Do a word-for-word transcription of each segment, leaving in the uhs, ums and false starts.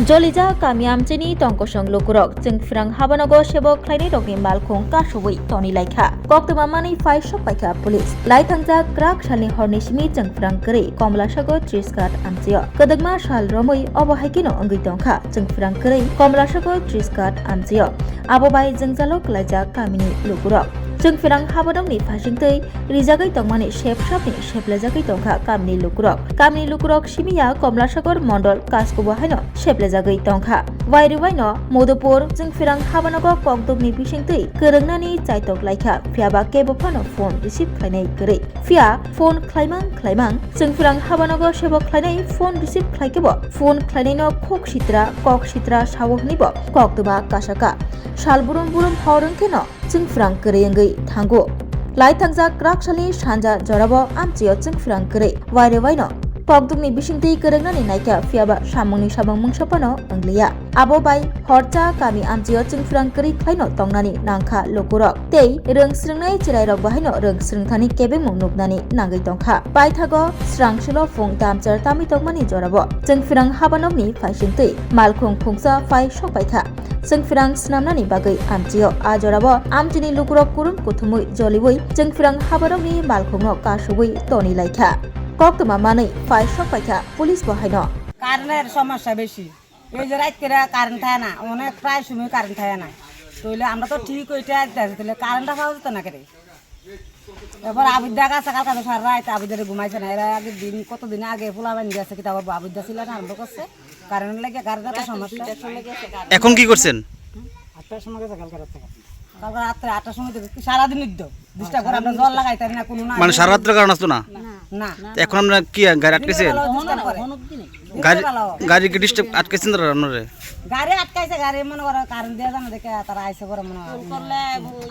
Jolijak kami amchini tongkosong lukurok Chwngphrang habanogo sebo khlainairokni malkhung kasubwi toni laikha. Koktwma manwi phai sok paikha police. Laithangjak kwrak salni horni simi Chwngphrang kwrwi Komlasagor Trisghat amchio. Kwdwkma sal romwi obo hai kheno wngwi tongkha Chwngphrang kwrwi Komlasagor Trisghat amchio. Abo bai jwngjalo kwlaijak kamini lukurok. Chwngphrang habanokni phasingtwi rijagwi tongmani sepsapni seplejagwi tongkha kamini lukurok. Kamini lukurok simiya Komlasagor Mondol Kaskubo haino seplejagwi tongkha. Wairiwaino Modupur Chwngphrang habanogo kokdukni bisingtwi kwrwngnani chaitok laikha, phiyaba kebo phano phone receive khlainai kwrwi. Phiya phone khlaimang khlaimang Chwngphrang habanogo sebo khlainai phone receive khlaikebo phone khlainaino khok sitra kok sitra sao hwnwibo koktwma kasaka. Sal burum burum hor wngkheno Chwngphrang kwrwi wngwi thango. Laithangjak kwrak salni sanja jorabo amchio Chwngphrang kwrwi wairiwaino kokdukni bisingtwi kwrwngnani naikha, phiyaba samungni samung mungsa phano wngliya. Abo bai horcha kami amchio Chwngphrang kwrwi khlaino tongnani nangkha lukurok. Tei rwng swrwngnai chwrairok bahaino rwng swrwngthani kebengmung nuknani nangwi tongkha. Paithago srangsilo phung tamchar tamwi tongmani jorabo Chwngphrang habanokni phaisingtwi malkhung khungsa phai sokpaikha. Chwngphrang snamnani bagwi amchio a jorabo amchini lukurok kurum kuthumwi joliwi Chwngphrang habarokni malkhungno kasugwi toni laikha. Koktwma manwi phai sokpaikha police bo haino. কারেন্টের সমস্যা বেশি। এই যে রাত করে কারেন্ট থাকে না, অনেক প্রায় সময় কারেন্ট থাকে না। তাহলে আমরা তো ঠিক ওইটা দেখতে হলে কারেন্টটা পাওয়া যেত না কেন? এবার আবিদ্যা গেছে কালকে তো সারা রাত আবিদ্যারে ঘুমাইছে না। এরা আগের দিন, কতদিন আগে পোলা বান গেছে, কিতা করবো, আবিদ্যা ছিল না, আরম্ভ করছে। কারেন্ট লেগে কারেন্ট তো সমস্যা। এখন কি করছেন? আটটার সময় গেছে কালকে রাত থেকে। কালকে রাত্রে আটটার সময় থেকে সারাদিন ইদ্য। ডিস্টার্ব করে, আমরা জল লাগাইতারি না, কোনো না। মানে সারা রাত্রে কারেন্ট আসতো না? না। এখন আমরা কি গাড়ি আটকেছে? দিনের বেলা অতিষ্কার করে। গাড়ি, দিনের বেলাও। গাড়ি কি ডিস্টার্ব আটকেছেন তারা আপনারে? গাড়ি আটকাইছে, গাড়ি মনে করো কারেন্ট দেওয়া জানো দেখে তারা আইসে করে মনে হয়। ফোন করলে,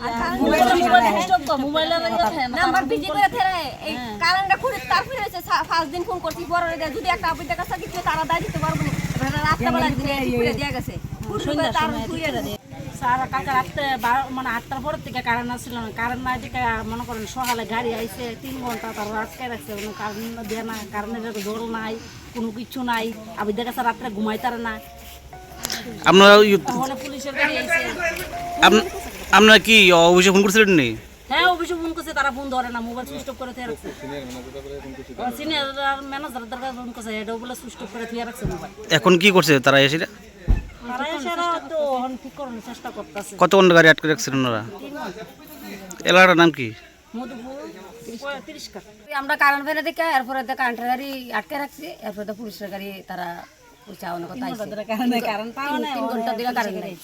আর মোবাইল মোবাইল ডিস্টার্ব করে, মোবাইল আর ইয়ে থাকে না, নাম্বার বিজি করে ফেলে। এই হ্যাঁ। কারেন্টটা খুঁড়ে তার ফিরে হয়েছে, সা-, পাঁচ দিন ফোন করছি, বড় হয়ে যায়। যদি একটা আপনি দেখা সাথে কেউ তারা দায় দিতে পারবো না। এবার রাত্রেবেলা এই, এই, এই, ঘুরে দিয়ে গেছে। ঘুরে সন্ধ্যার তার সময় ঘুরে গেছে। স্যার, কালকে রাত্রে বারো, মানে, আটটার পর থেকে কারেন্ট আসছিল না। কারেন্ট নাই দেখে, মনে করেন, সকালে গাড়ি আইছে, তিন ঘন্টা তারা আটকে রাখছে, কোনো কারেন্ট দেয় না, কারেন্টের জল নাই, কোনো কিছু নাই। আবার দেখা যাচ্ছে রাত্রে ঘুমাইতারে না। আপনারা ইয়ে তাহলে পুলিশের গাড়ি আইছে। আপ-, আপনারা কি অফিসে ফোন করছিলেন নি? হ্যাঁ, অফিসে ফোন করছে, তারা ফোন ধরে না, মোবাইল সুইচ অফ করে দিয়ে রাখছে। ও, সিনিয়র ম্যানেজার দরকার ফোন করছে, এটাও বলে সুইচ অফ করে দিয়ে রাখছে মোবাইল। এখন কি করছে তারা এসে? তারা এসে এরা তো এখন ঠিক করানোর চেষ্টা করতেছে। কত ঘন্টা গাড়ি আটকে রাখছেন ওনারা? তিন ঘন্টা। এলাকাটার নাম কি? মধুপুর, পঁয়ত্রিশ কাঠ। আমরা কারেন্ট ফেলে দেখে, এরপরে তো কারেন্টের গাড়ি আটকে রাখছি, এরপরে তো পুলিশের গাড়ি তারা ওই চা অনেক কথা তিন ঘন্টা আইছে। ধরে কারেন্ট নাই, তিন, কারেন্ট পাওয়া তিন, নাই, তিন অনেক ঘন্টা ধরে কারেন্ট নাই।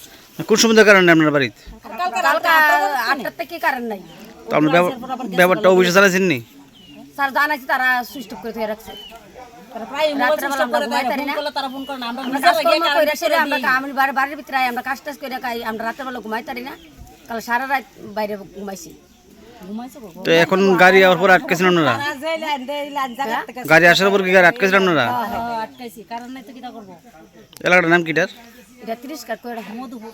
কোন সময় কারেন্ট নেই আপনার বাড়িতে? কালকে কালকে আটটা আটটা থেকে কারেন্ট নাই। তো আপনি ব্যাপার-, ব্যাপারটা অফিসে জানাইছেন নি? স্যার জানাইছি, তারা সুইচ অফ করে দিয়ে রাখছে। তারা প্রায় মোবাইল রাত্রেবেলা সুইচ অফ আমরা করে দেয়, ঘুমাই পারি ফোন না। করলে তারা ফোন করে না। আমরা আমরা নিজেরা কাজকর্ম গিয়ে করে কারেন্ট সেরে সেটা আমরা ফেলে কা-, দিই। আমি বাড়ি, বাড়ির ভিতরে আমরা কাজ টাজ করে খাই, আমরা রাত্রেবেলা ঘুমাই পারি না। কাল সারা রাত বাইরে ঘুমাইছি। ঘুমাইছো গো? তো এখন গাড়ি আওয়ার পর আটকেছেন আপনারা? তারা যে লাইন দেয়, এই লাইন জায়গা হ্যাঁ? থেকে গাড়ি আসার পর কি গাড়ি আটকেছেন আপনারা? হ্যাঁ, হ্যাঁ, আটকাইছি। কারেন্ট নাই তো কিটা করবো? এলাকাটার নাম কিটার? এটা ত্রিশ কাঠ করে মধুপুর।